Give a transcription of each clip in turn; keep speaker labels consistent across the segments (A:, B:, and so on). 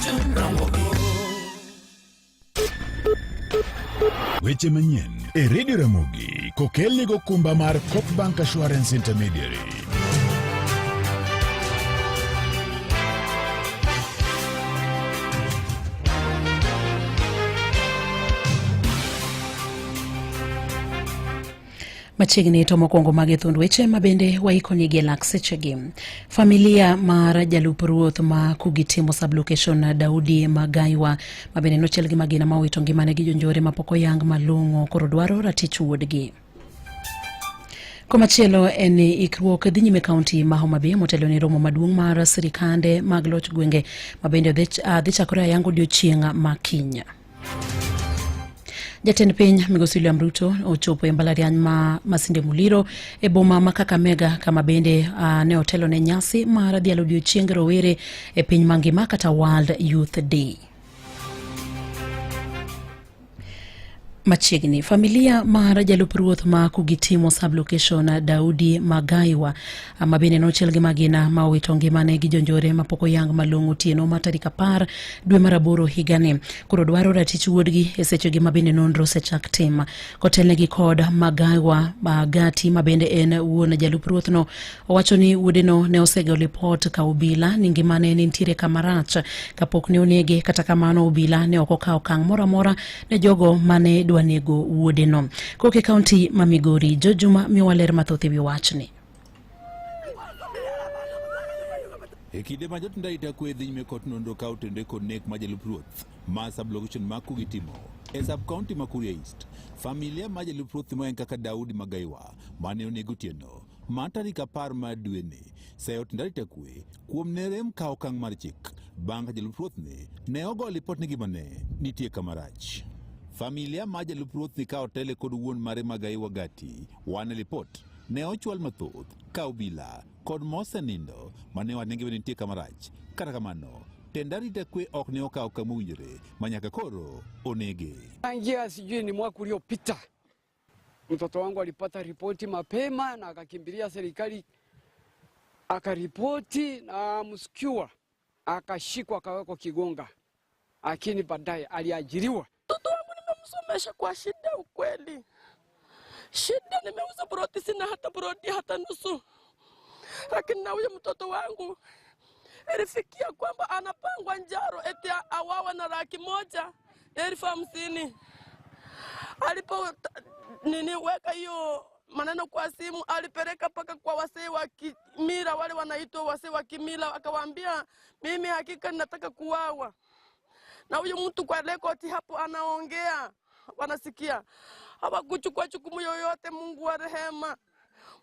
A: Ramogi.
B: Weche manyien e Radio Ramogi kokelni gokumba mar Coop Bank Assurance Intermediary.
C: Machiegni to mokwongo magi thund weche ma bende waikonigi e lak sechegi. Familia mar jalup ruoth ma Kugitimo sub-location Daudi Magaiwa ma bende nochiel gi magina ma owito ngimane gi jonjore mapok oyang malong'o koro dwaro ratich wuodgi. Komachielo en ni ikruok dhi nyime kaunti ma Homa Bay motelo ne romo maduong' mar sirikande mag loch gwenge ma bende dhi chakore ayanga odiochieng' ma kiny. Jatend piny Migosi William Ruto ochopo e mbalariany ma Masinde Muliro e boma ma Kakamega kama bende ne otelo ne nyasi mar dhialo odiochieng rowere e piny mangima kata World Youth Day. Machiegni, familia mar jalup ruoth ma Kugitimo sub-location Daudi Magaiwa ma bende nochiel gi magina ma owito ngimane gi jonjore mapok oyang malong'o otieno ma tarik 10 dwe mar 8 higani. Koro dwaro ratich wuodgi e sechegi ma bende nonro osechak tim. Kotelnegi kod Magaiwa Magati ma bende en wuon jalup ruothno, owacho ni wuodeno ne osego lipot ka obila ni ngimane ne nitiere kama rach kapok ne onege. Kata kamano obila ne ok okawo okang' moro amora ne jogo mane dwa nego wuodeno. Kok e kaunti ma Migori, Jo Juma miyowa ler mathoth e wi wachni.
D: E kinde ma jotend arita kwe dhi nyime kod nonro ka otenore kod nek ma jalup ruoth ma sub-location ma Kugitimo e sub-county ma Kuria East, familia ma jalup ruoth ma en kaka Daudi Magaiwa mane oneg otieno ma tarik 10 mar dweni seyo jotend arita kwe kuom ne rem kawo okang' mar chik bang' ka jalup ruoth ni ne ogo lipot ni ngimane nitie kama rach. Familia ma jalup ruoth ni ka otele kod wuon mare Magaiwa Gati wane lipot ne ochwal mathoth ka obila kod mosenindo mane wane ngimane nitie kama rach. Kata kamano, tend arita kwe ok ne okawo okang' mowinjore ma nyaka koro onege.
E: Tangia sijui ni mwaka uliopita mtoto wangu alipata ripoti mapema na akakimbilia serikali akaripoti na msikiwa akashikwa akawekwa Kigonga, lakini baadaye aliajiriwa.
F: Mtoto wangu nimemsomesha kwa shida, ukweli shida, nimeuza broti, sina hata broti hata nusu, lakini na huyo mtoto wangu ilifikia kwamba anapangwa njaro eti awawa na 150,000. Alipo nini weka hiyo maneno kwa simu, alipeleka mpaka kwa wasee wa kimila, wale wanaitwa wasee wa kimila, akawaambia mimi hakika ninataka kuwawa. Na huyu mtu kwa rekodi hapo anaongea, wanasikia. Hawakuchukua jukumu yoyote. Mungu wa rehema,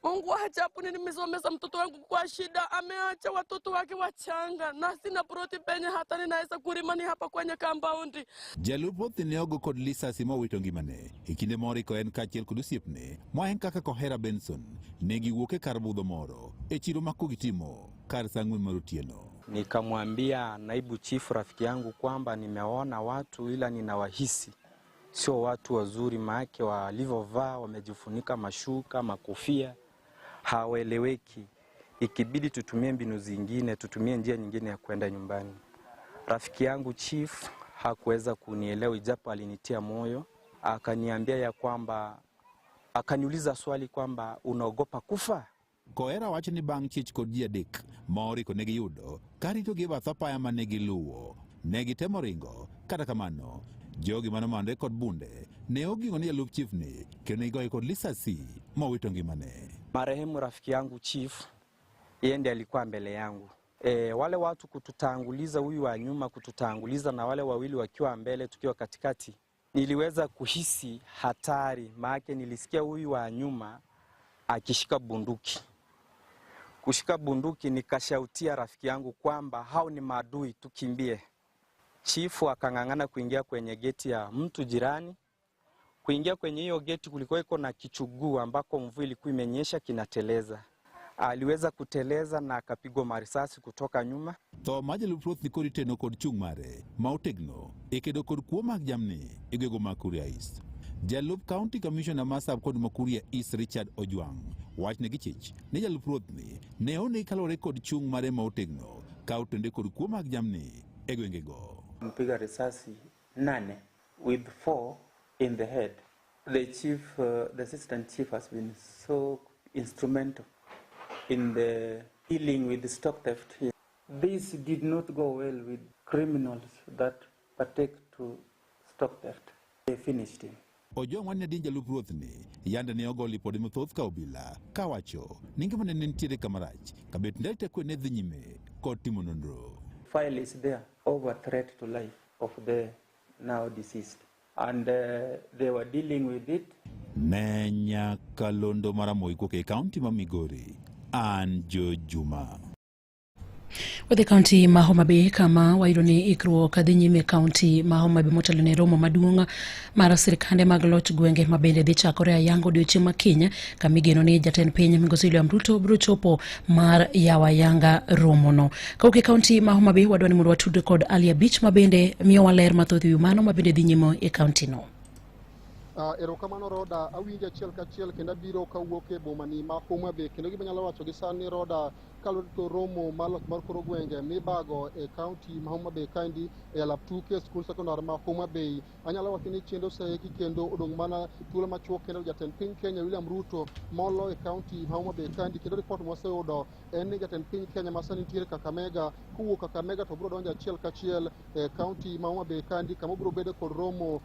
F: Mungu wa ajabu, nilimsomesha mtoto wangu kwa shida, ameacha watoto wake wachanga na sina ploti penye hata ninaweza kulima ni hapa kwenye compound.
D: Jalup ruoth ne ogo kod lisasi mowito ngimane e kinde moro iko en kaachiel kod osiepne ma en kaka Kohera Benson ne giwuok e kar budho moro e chiro ma Kugitimo kar saa 4 mar otieno.
G: Nikamwambia naibu chifu rafiki yangu kwamba nimeona watu ila ninawahisi sio watu wazuri, maake walivyovaa wamejifunika mashuka, makofia, hawaeleweki. Ikibidi tutumie mbinu zingine, tutumie njia nyingine ya kwenda nyumbani. Rafiki yangu chief hakuweza kunielewa, ijapo alinitia moyo, akaniambia ya kwamba, akaniuliza swali kwamba unaogopa kufa?
D: Kohera wacho ni bang' chich kod ji 3 ma oriko ne giyudo karitogi e bath apaya mane giluwo. Ne gitemo ringo, kata kamano jogi mane omanore kod bunde ne oging'o ni jalup chief ni kendo ne gigoye kod lisasi mowito ngimane.
G: Marehemu rafiki yangu chief, yeye ndiye alikuwa mbele yangu. Wale watu kututanguliza, huyu wa nyuma kututanguliza na wale wawili wakiwa mbele tukiwa katikati, niliweza kuhisi hatari, maana nilisikia huyu wa nyuma akishika bunduki. Kushika bunduki nikashautia rafiki yangu kwamba hao ni maadui, tukimbie. Chifu akang'ang'ana kuingia kwenye geti ya mtu jirani. Kuingia kwenye hiyo geti kulikuwa iko na kichuguu ambako mvua ilikuwa imenyesha kinateleza. Aliweza kuteleza na akapigwa marisasi kutoka nyuma.
D: Tho mar jalup ruoth nikod teno kod chung' mare ma otegno e kedo kod kuo mag jamni e gwenge mag Kuria East. Jalup County Commissioner ma sub-county ma Kuria East Richard Ojwang' wachne gi chich ni jalup ruoth ni ne onegi kaluwore kod chung' mare ma otegno ka otende kod kuo mag jamni e gwengego.
A: Mpiga risasi 8 with 4 in the head. The chief, the assistant chief has been so instrumental in the dealing with the stock theft here. This did not go well with criminals that partake to stock theft. They finished him.
D: Ojwang' wan din jalup ruoth ni yande ne ogo lipode mathoth ka obila kawacho ni ngimane ne nitiere kamarach kabet ndalite kwe ne dhi nyime kod timo nonro.
A: File is there over threat to life of the now deceased, and they were dealing with it.
D: Ne nyakalondo mar Ramogi kowuok e kaunti ma Migori, an Jo Juma.
C: Wadhi kaunti ma Homa Bay kama wayudo ni ikruok dhi nyime e kaunti ma Homa Bay motelo ne romo maduong' mar sirkande mag loch gwenge ma bende dhi chakore ayanga odiochieng' ma kiny, kama igeno ni jatend piny migosi William Ruto biro chopo mar yawo ayanga romono. Kawuok e kaunti ma Homa Bay, wadwa ni mondo watudre kod Ali Abich ma bende miyowa ler mathoth ewi mano ma bende dhi nyime e kaunti no.
H: Erokamano Roda, awinjo achiel kachiel kendo abiro kawuok e boma ni ma Homa Bay, kendo gima anyalo wacho gi sani Roda, kaluwore to romo mar loch mar kor gwenge mibago e kaunti ma Homa Bay kaendi e alap tuke skul sekondar ma Homa Bay. Anyalo wacho ni chenro oseiki kendo odong' mana thuolo machuok kendo jatend piny Kenya William Ruto molo e kaunti ma Homa Bay kaendi, kendo ripot mwaseyudo en ni jatend piny Kenya ma sani nitiere Kakamega, kowuok Kakamega to biro donjo achiel kachiel e kaunti ma Homa Bay kaendi, kama obiro bedo kod romo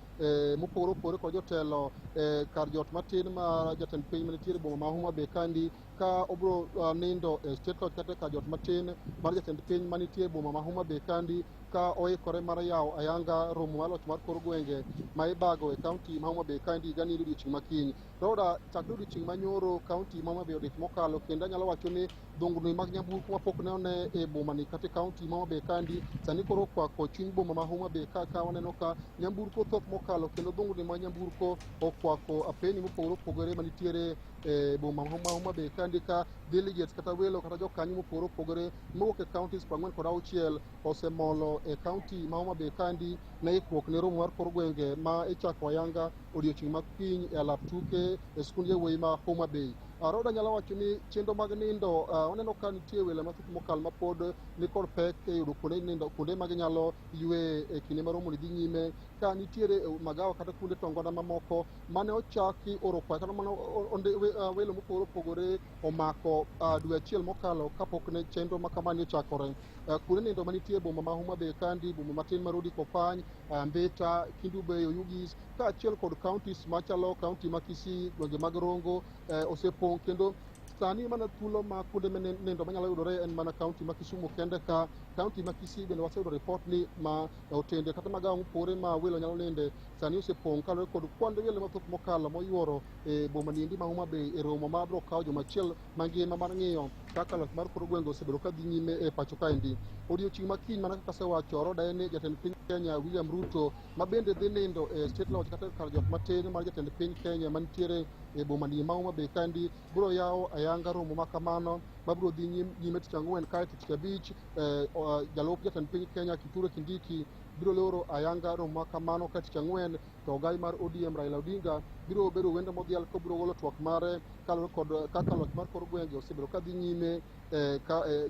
H: mopogore opogore kod jotelo e kar jot matin ma jatend piny manitiere e boma ma Homa Bay kaendi, ka obiro nindo e State Lodge kata kar jot matin mar jatend piny manitie e boma ma Homa Bay kaendi, ka oikore mar yawo ayanga romo mar loch mar kor gwenge ma ibago e kaunti ma Homa Bay kaendi higani odiochieng' ma kiny. Roda, chakre odiochieng' manyoro kaunti ma Homa Bay odich mokalo, kendo anyalo wacho ni dhungni mag nyamburko mapok ne one e boma ni kata e kaunti ma Homa Bay kaendi sani koro okwako chuny boma ma Homa Bay ka waneno ka nyamburko thoth mokalo, kendo dhungni mag nyamburko okwako apeni mopogore opogore manitiere e boma ma Homa Bay kaendi, ka delegates kata welo kata jokanyo mopogore opogore mowuok e counties 46 osemolo e kaunti ma Homa Bay kaendi ne ikruok ne romo mar kor gwenge ma ichako ayanga odiochieng' ma kiny e alap tuke e skund yawuoyi ma Homa Bay. Roda, nyalo wacho ni chenro mag nindo, waneno ka nitie welo mathoth mokalo mapod nikod pek e yudo kuonde nindo, kuonde ma ginyalo ywe e kinde ma romo ni dhi nyime, ka nitiere magawa kata kuonde tongoda mamoko mane ochaki oro kwayo kata mane welo mopogore opogore omako dwe achiel mokalo kapok ne chenro ma kamani ochakore. Kuonde nindo manitie e boma ma Homa Bay kandi, boma matin mar Odi Kopany, Mbita, Kendu Bay, Oyugis, kaachiel kod counties machalo county ma Kisii, gwenge mag Rongo osepong', kendo sani mana thuolo ma kuonde nindo manyalo yudore en mana county ma Kisumu kende. Ka county ma Kisii bende waseyudo report ni ma otende kata magawa mopogore ma welo nyalo ninde sani osepong' kaluwore kod kwand welo mathoth mokalo moyuoro e boma niendi ma Homa Bay e romo ma biro kawo juma achiel mangima mar ng'iyo kaka loch mar kor gwenge osebedo ka dhi nyime e pacho kaendi. Odiochieng' ma kiny, mana kaka asewacho Roda, en ni jatend piny Kenya William Ruto ma bende dhi nindo e State Lodge kata kar jot matin mar jatend piny Kenya mantiere e boma ni ma Homa Bay kaendi biro yawo ayanga romo ma kamano mabiro dhi nyime tich ang'wen, kaeto tich abich jalup jatend piny Kenya Kithure Kindiki biro loro ayanga romo ma kamano, ka tich ang'wen to ogai mar ODM Raila Odinga biro bedo wendo modhial kobiro golo twak mare kaluwore kod kaka loch mar kor gwenge osebedo ka dhi nyime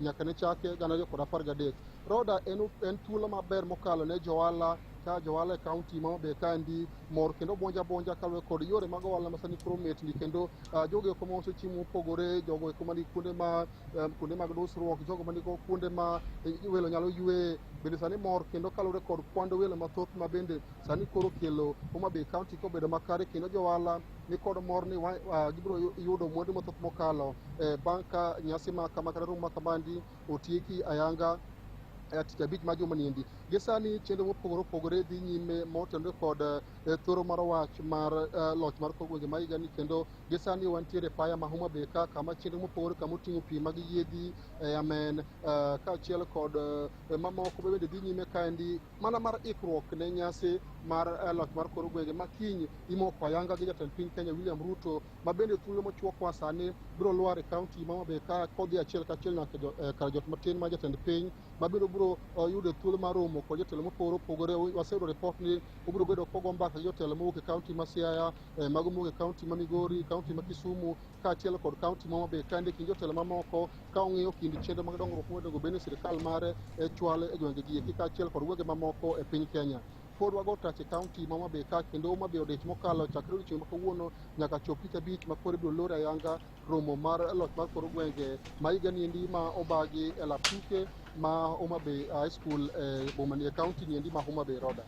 H: nyaka ne chake 2013. Roda, en thuolo maber mokalo ne johala, ka johala e kaunti ma Homa Bay kaendi mor kendo buonjo abuonja kaluwore kod yore mag ohala ma sani koro metni, kendo jogo eko mauso chiemo mopogore, jogo eko manigi kuonde ma kuonde mag dusruok, jogo manigi kuonde ma welo nyalo yweye bende sani mor, kendo kaluwore kod kwand welo mathoth ma bende sani koro kelo Homa Bay County kobedo makare, kendo johala ni kod mor ni gibiro yudo mwandu mathoth mokalo bang' ka nyasi ma kama kata romo ma kamandi otieki ayanga tich abich ma juma niendi. Gi sani chenro mopogore opogore dhi nyime motenore kod thoro mar wach mar loch mar kor gwenge ma higani, kendo gi sani wantiere e paya ma Homa Bay ka, kama chenro mopogore kama oting'o pi mag yiedhi, amen, kaachiel kod mamoko bende dhi nyime kaendi mana mar ikruok ne nyasi mar loch mar kor gwenge ma kiny imoko ayanga gi jatend piny Kenya William Ruto, ma bende thuolo mochuokwa sani biro lwar e kaunti ma Homa Bay ka kodhi achiel kachiel nyaka kar jot matin mar jatend piny. Mabiro biro yudo thuolo mar romo kod jotelo mopogore opogore. Waseyudo ripot ni obiro bedo kogo mbaka gi jotelo mowuok e kaunti ma Siaya, mago mowuok e kaunti ma Migori, kaunti ma Kisumu kaachiel kod kaunti ma Homa Bay kende kind jotelo mamoko ka ong'iyo kind chenro mag dongruok monego bed ni sirikal mare chwalo e gwenge gi eki kaachiel kod gwenge mamoko e piny Kenya. Pod wago tach e kaunti ma Homa Bay ka kendo Homa Bay odich mokalo chakre odiochieng' ma kawuono nyaka chop tich abich ma koro ibiro lor ayanga romo mar loch mar kor gwenge ma higa ni endi ma obagi e lap tuke ma Homa Bay High School e boma ni e kaunti ni endi ma Homa Bay Roda.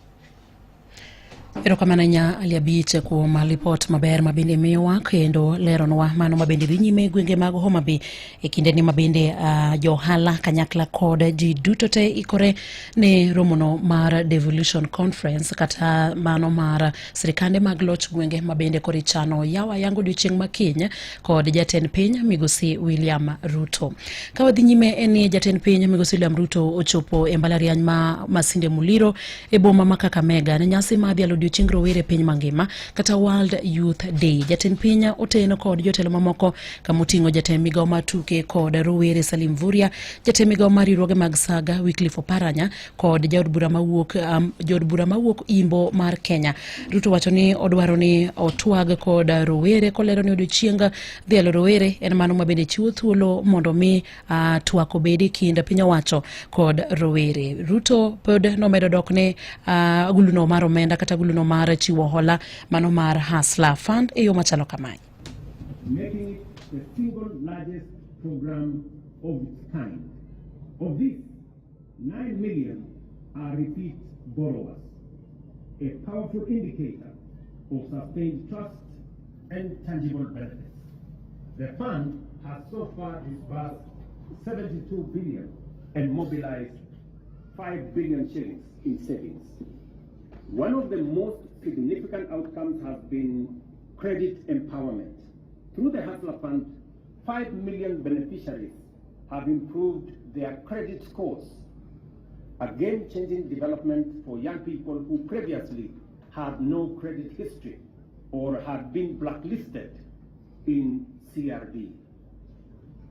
C: Erokamano ahinya Ali Abich kuom lipot maber ma bende miyowa kendo leronwa mano ma bende dhi nyime e gwenge mag Homa Bay e kindeni ma bende johala kanyakla kod ji duto te ikore ne romono mar Devolution Conference kata mano mar sirikande mag loch gwenge ma bende koro ichano yawo ayanga odiochieng' ma kiny kod jatend piny migosi William Ruto. Ka wadhi nyime en ni jatend piny migosi William Ruto ochopo e mbalariany ma Masinde Muliro e boma ma Kakamega ne nyasi mar dhialo odiochieng rowere e piny mangima kata World Youth Day. Jatend piny oten kod jotelo mamoko kamoting'o jatend migawo mar tuke kod rowere Salim Mvurya, jatend migawo mar riwruoge mag Saga Wycliffe Oparanya kod jaod bura mawuok jaod bura mawuok Imbo mar Kenya. Ruto wacho ni odwaro ni otwag kod rowere kolero ni odiochieng dhialo rowere en mano ma bende chiwo thuolo mondo mi twak obed e kind piny owacho kod rowere. Ruto pod nomedo dok ne aguluno mar omenda kata aguluno mar chiwo hola mano mar Hustler Fund e yo machalo kamae.
I: Making it the single largest program of its kind. Of this, 9 million are repeat borrowers, a powerful indicator of sustained trust and tangible benefits. The fund has so far disbursed 72 billion and mobilized 5 billion shillings in savings. One of the most significant outcomes has been credit empowerment. Through the Hustler Fund, 5 million beneficiaries have improved their credit scores, a game-changing development for young people who previously had no credit history or had been blacklisted in CRB.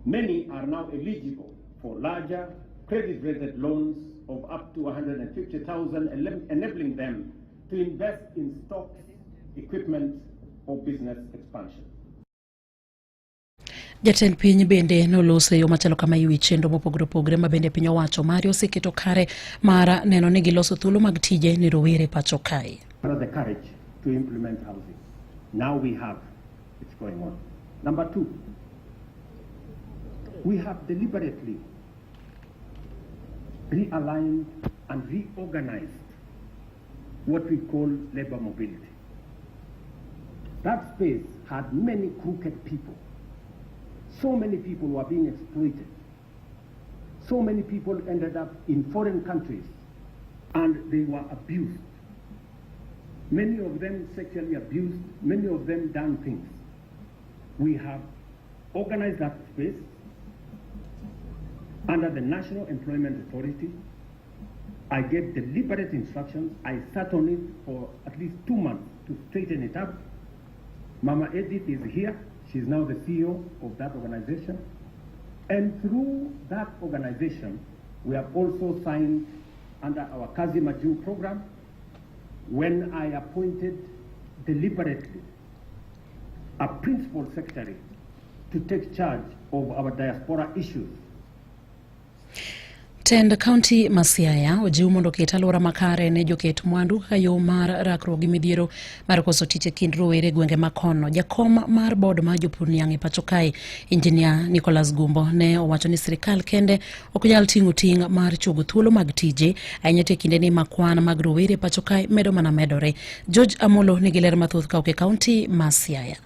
I: Many are now eligible for larger credit-rated loans of up to 150,000, enabling them to invest in stocks, equipment, or business expansion.
C: Jatend piny bende noloso e yo machalo kama e wi chenro mopogore opogore ma bende piny owacho mare oseketo kare mar neno ni giloso thuolo mag tije ne rowere pacho kae.
I: The courage to implement housing. Now we have, it's going on. Number two, we have deliberately realigned and reorganized what we call labor mobility. That space had many crooked people. So many people were being exploited. So many people ended up in foreign countries and they were abused. Many of them sexually abused, many of them done things. We have organized that space under the National Employment Authority. I gave deliberate instructions. I sat on it for at least 2 months to straighten it up. Mama Edith is here. She's now the CEO of that organization. And through that organization, we have also signed under our Kazi Maju program, when I appointed deliberately a principal secretary to take charge of our diaspora issues.
C: Tend kaunti ma Siaya ojiw mondo oket alwora makare ne joket mwandu kaka yo mar rakruok gi midhiero mar koso tich e kind rowere e gwenge ma kono. Jakom mar board mar jopur niang' e pacho kae, Injinia Nicholas Gumbo, ne owacho ni sirikal kende ok nyal ting'o ting' mar chuogo thuolo mag tije, ahinya to e kindeni ma kwan mag rowere e pacho kae medo mana medore. George Amolo nigi ler mathoth kawuok e kaunti ma Siaya.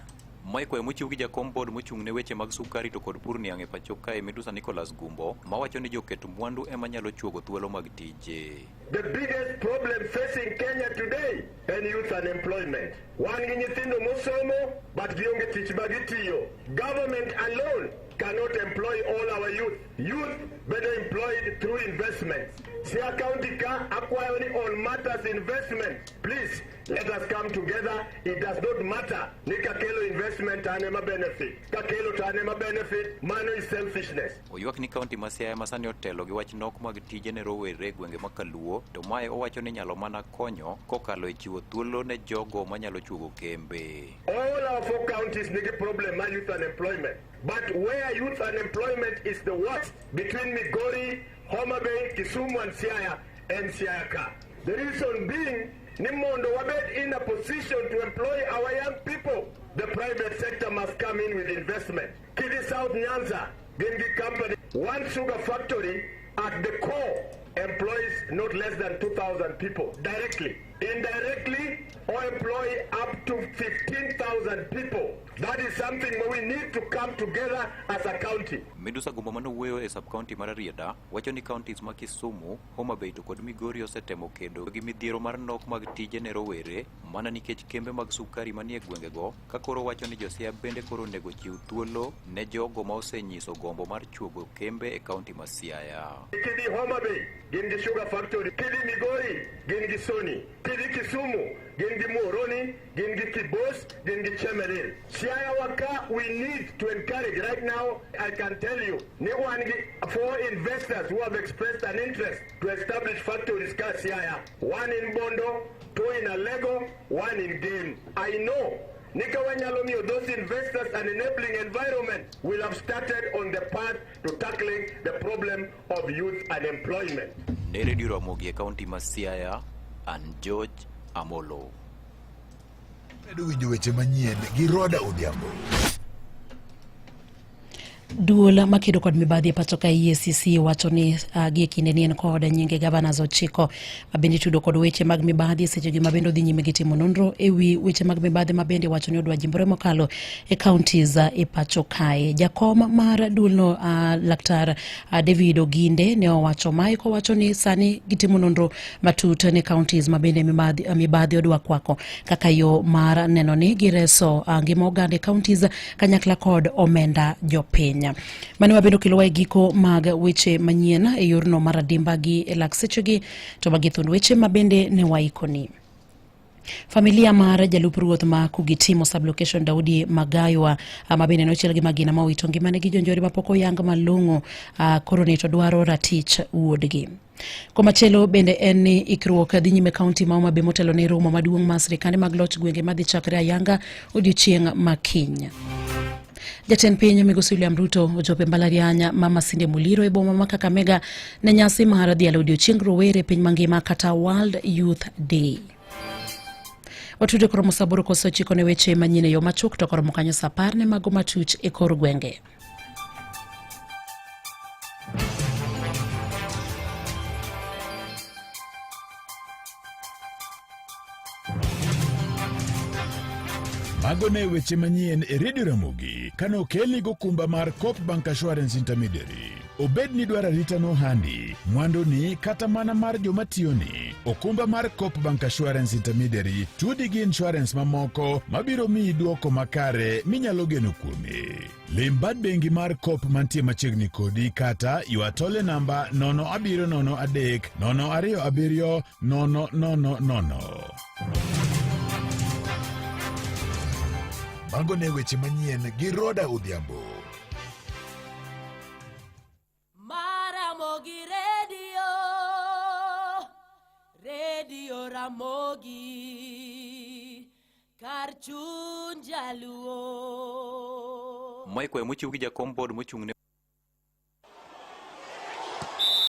J: Mae kwayo mochiw gi jakom board mochung' ne weche mag sukari to kod pur niang' e pacho kae Midusa Nicholas Gumbo mawacho ni joket mwandu ema nyalo chuogo thuolo mag tije.
K: The biggest problem facing Kenya today en youth unemployment. Wan gi nyithindo mosomo but gionge tich ma gitiyo. Government alone cannot employ all our youth. Youth better employed through investments. Siaya County ka akwayo ni on matters investment. Please, let us come together. It does not matter. Ni kakelo investment ane ma benefit. Kakelo to ane ma benefit. Mano is selfishness.
J: Oywak ni kaunti ma Siaya ma sani otelo gi wach nok mag tije ne rowere e gwenge ma Kaluo, to mae owacho ni nyalo mana konyo kokalo e chiwo thuolo ne jogo manyalo chuogo kembe.
K: All our four counties nigi problem ma youth unemployment. But where youth unemployment is the worst, between Migori, Homa Bay, Kisumu and Siaya, and Siaya ka. The reason being, ni mondo wabed in a position to employ our young people. The private sector must come in with investment. Kidhi South Nyanza, gin gi company, one sugar factory at the core employs not less than 2,000 people directly. Indirectly, or employ up to 15,000 people. That is something where we need to come together as a county.
J: Midusa Gumbo manowuoyo e sub-county mar Rarieda wacho ni counties ma Kisumu, Homa Bay to kod Migori osetemo kedo gi midhiero mar nok mag tije ne rowere mana nikech kembe mag sukari manie gwengego ka koro wacho ni jo-Siaya bende koro onego chiw thuolo ne jogo ma osenyiso gombo mar chuogo kembe e kaunti ma Siaya.
K: Kidhi Homa Bay, gin gi sugar factory. Kidhi Migori, gin gi Sony. Kidhi Kisumu, gin gi Muhoroni, gin gi Kibos, gin gi Chemelil. Siaya waka, we need to encourage. Right now, I can tell you, ni wan gi four investors who have expressed an interest to establish factories ka Siaya. One in Bondo, two in Alego, one in Gem. I know Nika wanyalo miyo those investors an enabling environment will have started on the path to tackling the problem of youth unemployment.
J: Ne Radio Ramogi e kaunti ma Siaya, an George Amolo.
B: Medo winjo weche manyien gi Roda Odhiambo.
C: Duol makedo kod mibadhi e pacho ka EACC wacho ni gie kinde ni en kod nyinge governors 9 mabende itudo kod weche mag mibadhi e sechegi mabende odhi nyime gi timo nonro e wi weche mag mibadhi mabende wacho ni odwa jimbore mokalo e counties e pacho kae. Jakom mar duolno Laktar David Oginde ne owacho mae kowacho ni sani gitimo nonro matut ne counties mabende mibadhi odwa kwako kaka yo mar neno ni gireso ngima oganda e counties kanyakla kod omenda jopiny. Mano wabedo kelowa e giko mag weche manyien e yorno mar adimba gi e lak sechegi to magi thuond weche mabende ne waikoni. Familia mar jalup ruoth ma Kugitimo sub-location Daudi Magaywa mabende nochiel gi magina ma owito ngimane gi jonjore mapok oyang malong'o koro ni to dwaro ratich wuodgi. Komachielo bende en ni ikruok dhi nyime kaunti ma Homa Bay motelo ne romo maduong' mar sirikande mag loch gwenge madhi chakre ayanga odiochieng' ma kiny. Jatend piny Migosi William Ruto ochopo e mbalariany ma Masinde Muliro e boma ma Kakamega ne nyasi mar dhialo odiochieng rowere piny mangima kata World Youth Day. Watude koromo saa 8:09 ne weche manyien e yo machuok to koromo kanyo saa 10 ne mago matuch e kor gwenge.
B: Mago ne weche manyien e Radio Ramogi kane okelni gokumba mar Coop Bank Assurance Intermediary. Obed ni dwaro arita nohandi, mwanduni kata mana mar joma tiyoni, okumba mar Coop Bank Assurance Intermediary tudi gi insurance mamoko mabiro miyi dwoko makare minyalo geno kuome. Lim bad bengi mar Coop mantie machiegni kodi kata ywa tole namba 0703 027 000. Mago ne weche manyien gi Roda Odhiambo.
L: Maramogi Radio, Radio Ramogi, kar chuny jaluo.
J: Mae kwayo mochiw gi jakom board mochung' ne